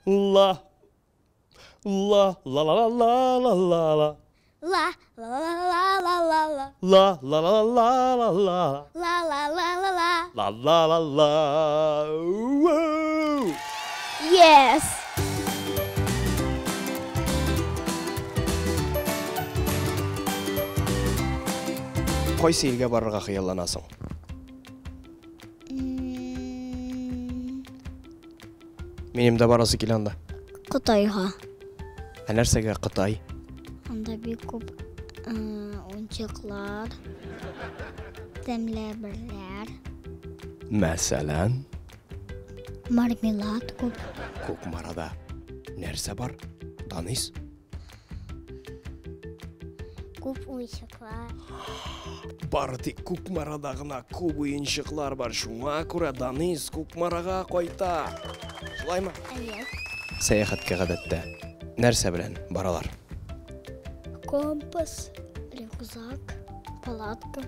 Ла. Ла, ла, ла, ла, ла, ла, ла. Ла, ла, ла, ла, ла, ла. Ла, ла, ла, ла, ла, ла. Ла, ла, ла, ла, ла. Ла, ла, ла, ла. Ууу. Yes! Кайсы илгә барырга хыялланасың? Минем дә барасы килә анда. Кытайга. Ә нәрсәгә Кытай? Анда бик күп уенчыклар, тәмле әйберләр. Мәсәлән? Мармелад күп. Кукмарада нәрсә бар? Данис? Күп уенчыклар. Бары тик Кукмарада гына күп уенчыклар бар. Шуңа күрә Данис Кукмарага кайта. Шулаймы? Әйе. Сәяхәткә гадәттә нәрсә белән баралар? Компас, рюкзак, палатка.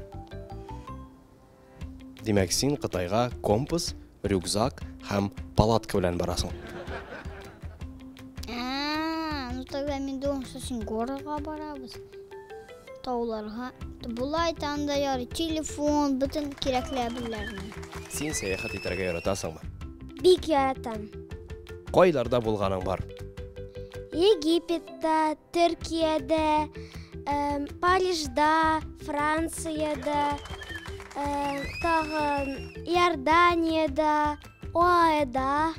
Димәк, син Кытайга компас, рюкзак һәм палатка белән барасың. А, ну тогда мин думал, что син горага барабыз. Тауларга. Болай да анда ярый телефон, бөтен кирәкле әйберләрне. Син сәяхәт итәргә яратасыңмы? Бик яратам. Кайларда булганың бар? Египетта, Төркиядә, Парижда, Франциядә, тагын Иорданиядә, ОАЭда,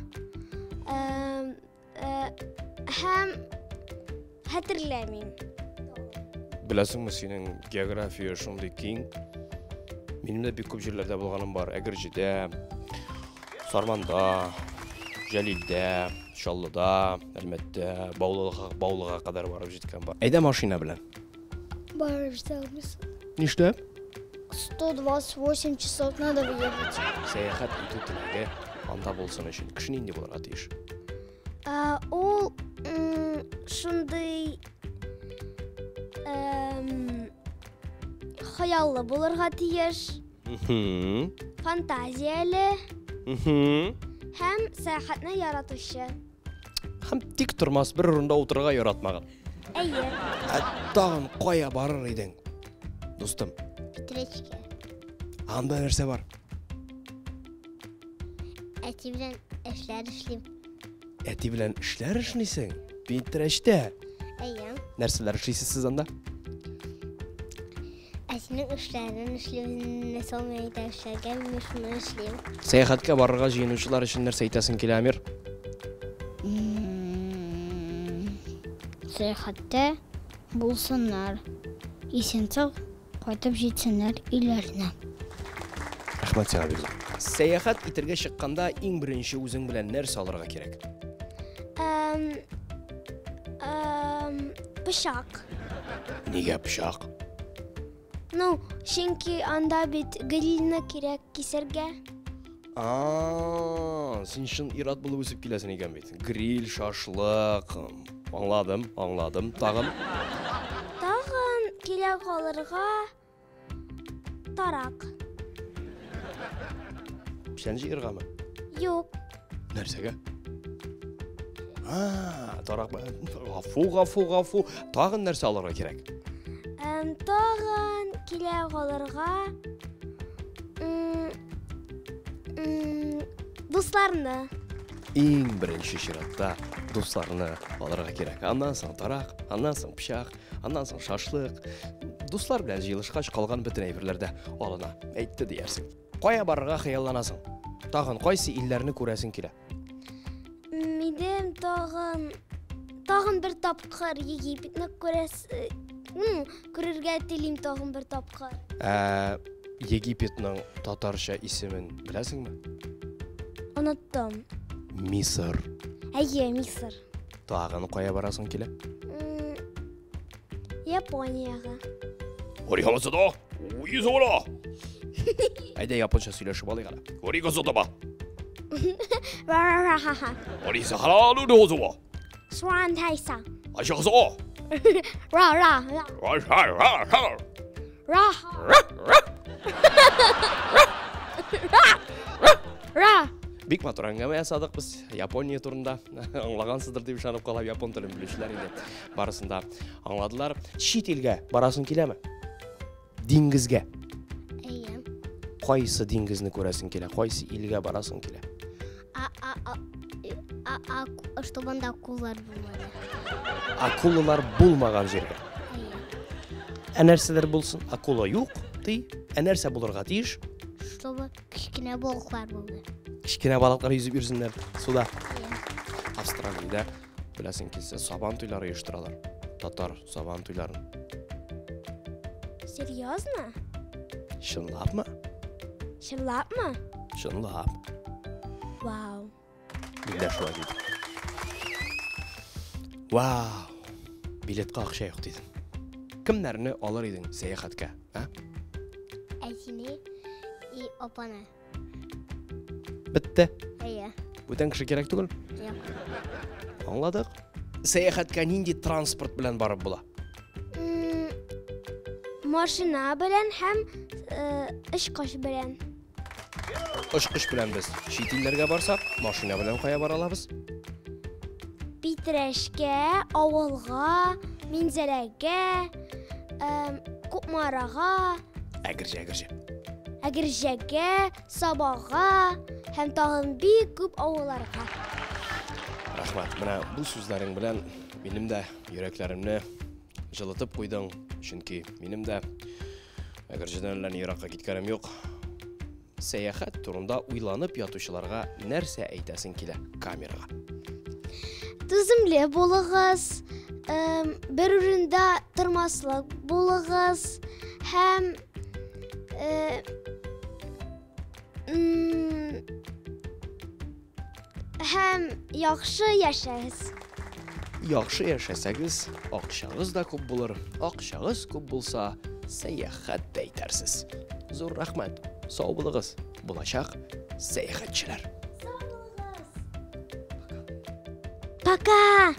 һәм хәтерләмим. Беләсеңме, синең география шундый киң. Минем дә бик күп җирләрдә булганым бар. Әгерҗедә, Сарманда, Җәлилдә, Чаллыда, Әлмәттә, Баулыга, Баулыга кадәр барып җиткән бар. Әйдә машина белән. Барып җитә алмыйсың. Нишләп? 128 часов надо въехать. Сәяхәт итү теләге анда булсын өчен кеше нинди булырга тиеш? Ул шундый хыяллы булырга тиеш. Фантазияле. Һәм сәяхәтне яратучы. Һәм тик тормас, бер урында утырырга яратмаган. Әйе. Ә тагын кая барыр идең, дустым? Питрәчкә. Анда нәрсә бар? Әти белән эшләр эшлим. Әти белән эшләр эшлисең? Питрәчтә? Әйе. Нәрсәләр эшлисез сез анда? Әтинең эшләрен эшлим, нәрсә ул миңа әйтә эшләргә, мин шуны эшлим. Сәяхәткә барырга җыенучылар өчен нәрсә әйтәсең килә, Амир? Сәяхәттә булсыннар, исән-сау кайтып җитсеннәр өйләренә. Рәхмәт сиңа, бик зур. Сәяхәт итәргә чыкканда иң беренче үзең белән нәрсә алырга кирәк? Пычак. Нигә пычак? Ну, чөнки анда бит грильне кирәк кисәргә. А, син чын ир-ат булып үсеп киләсең икән бит. Гриль, шашлык. Аңладым, аңладым. Тагын? Тагын килә калырга тарак. Печән җыяргамы? Юк. Нәрсәгә? А, тарак. Гафу, гафу, гафу. Тагын нәрсә алырга кирәк? Тагын килә калырга, дусларны. Иң беренче чиратта дусларны алырга кирәк. Аннан соң тарак, аннан соң пычак, аннан соң шашлык. Дуслар белән җыелышкач калган бөтен әйберләр дә алына. Әйтте диярсең. Кая барырга хыялланасың? Тагын кайсы илләрне күрәсең килә? Минем тагын бер тапкыр Египетны күрергә телим тагын бер тапкыр. Ә Египетның татарча исемен беләсеңме? Оныттым. Мисыр. Әйе, Мисыр. Тагын кая барасың килә? Япониягә. Оригамасыда, уизора. Әйдә японча сөйләшеп алыйк әле. Оригасыда. Ра-ра-ра-ха-ха. Орисахаралу-дозуа. Суан тайса. Ашахсо. Ра-ра-ра. Ра-ра-ра-ра. Ра. Ра-ра. Ра. Бик матур әңгәмә ясадык без Япония турында. Аңлагансыздыр дип ышанып калам, япон телен белүчеләр инде барысын да аңладылар. Чит илгә барасың киләме? Диңгезгә. Әйе. Кайсы диңгезне күрәсең килә? Кайсы илгә барасың килә? А, а, а, а, а, чтобы анда акулалар булмады. Акулалар булмаган җиргә. Әйе. Ә нәрсәләр булсын? Акула юк, ди. Ә нәрсә булырга тиеш? Чтобы кечкенә балыклар булды. Кечкенә балыклар йөзеп йөрсеннәр суда. Әйе. Австралиядә, беләсең килсә, сабан туйлары оештыралар. Татар сабан туйларын. Серьезно? Чынлапмы? Чынлапмы? Чынлап. Вау. Мин дә шулай дидем. Вау! Билетка акча юк дидем. Кемнәрне алыр идең сәяхәткә, ә? Әтине и апаны. Бетте. Әйе. Бүтән кеше кирәк түгел. Юк. Аңладык. Сәяхәткә нинди транспорт белән барып була? Машина белән һәм очкыч белән. Очкыч белән без чит илләргә барсак, машина белән кая бара алабыз? Питрәшкә, авылга, Минзәләгә, Кукмарага, Әгерҗе, Әгерҗе. Әгерҗегә, Сабага һәм тагын бик күп авылларга. Рәхмәт. Менә бу сүзләрең белән минем дә йөрәкләремне җылытып куйдың, чөнки минем дә Әгерҗедән әллә ни еракка киткәнем юк. Сәяхәт турында уйланып ятучыларга нәрсә әйтәсең килә камерага? Түземле булыгыз, бер урында тормаслык булыгыз һәм һәм яхшы яшәгез. Яхшы яшәсәгез, акчагыз да күп булыр. Акчагыз күп булса, сәяхәт тә итәрсез. Зур рәхмәт. Сау булыгыз, булачак сәяхәтчеләр. Пока!